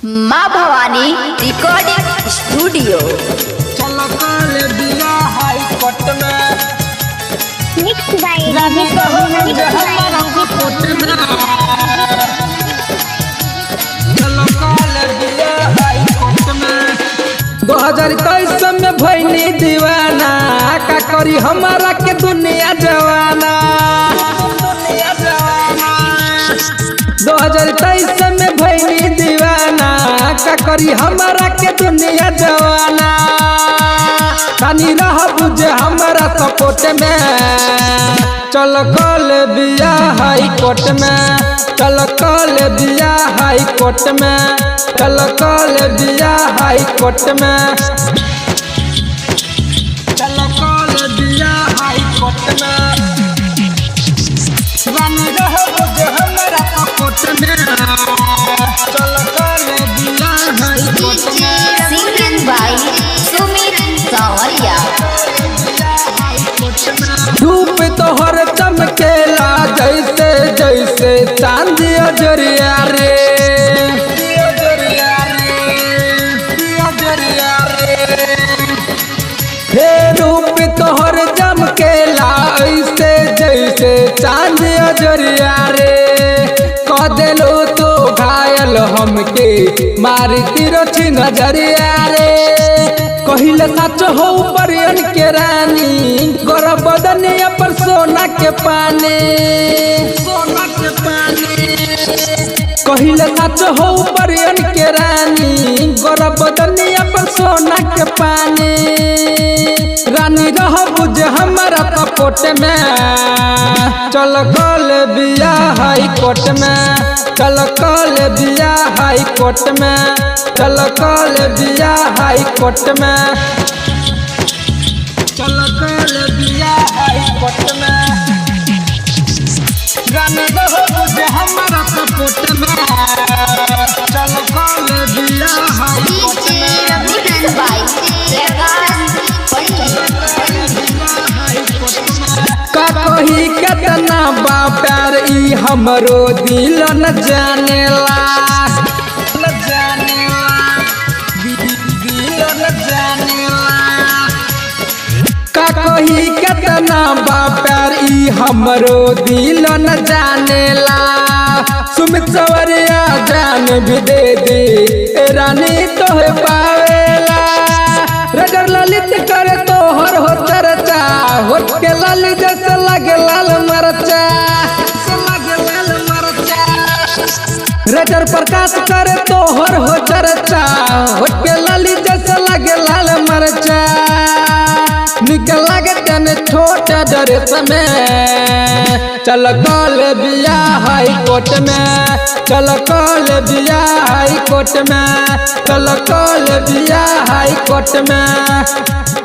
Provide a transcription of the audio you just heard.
माँ Bhavani recording studio. चल कल बिया हाई कोर्ट में। Mixed by रानी Ravi कहो Mixed जे by हमारा कोर्ट में। चल कल बिया हाई कोर्ट में। 2023 में भइनी दीवाना, का करी हमारा के दुनिया जवाना। दुनिया जवाना। 2023 में भइनी दीवाना, का करी हमारा के दुनिया जवाना। तनी रह बुझे हमारा सपोर्ट में, चल कल बिया हाई कोर्ट में। चल कल बिया हाई कोर्ट में। चल कल बिया हाई कोर्ट में। चल कल बिया हाई कोर्ट में। रानी रह बुझे हमारा सपोर्ट में। चल कल बिया हाई कोर्ट में। सिंगिंग बाय सुमित सांवरिया। धूप तोहर चमकेला जैसे जैसे चांदी अजरिया रे। हे रूप तोहर चमकेला ऐसे जैसे चांदी अजरिया रे। कह देलो तो घायल हमके मारी तिरछी नजरिया रे। कहिले सच हो परियन के रानी, गोर बदनिया पर सोना के पानी। सोना के पानी। कहिले सच हो परियन के रानी, गोर बदनिया पर सोना के पानी। रानी रह बुझे हमारा सपोर्ट में, चल कल बिया हाई कोर्ट में। चल कल बिया हाई कोर्ट में। चल कल बिया हाई कोर्ट में। चल कल बिया हाई कोर्ट में। रानी रह बुझे हमारा सपोर्ट में। चल कल बिया हाई कोर्ट में। मिक्स बाय प्रकाश पंडित। का कही केतना बा प्यार ई हमरो दिल न जानेला। न जानेला। दिल न जानेला। का कही केतना बा प्यार ई हमरो दिल न जानेला। सुमित सवरिया जान भी दे दे ए रानी तोहे पावेला। रजर ललित करे तोहर हो चर्चा, होठ के लाल जैसे लगे लाल मरचा। रजर प्रकाश करे तोहर हो चर्चा, होठ के लाल जैसे लगे लाल मरचा। निकल लगे तने छोटा ड्रेस में, चल कल बिया हाई कोर्ट में। चल कल बिया हाई कोर्ट में। चल कल बिया हाई कोर्ट में।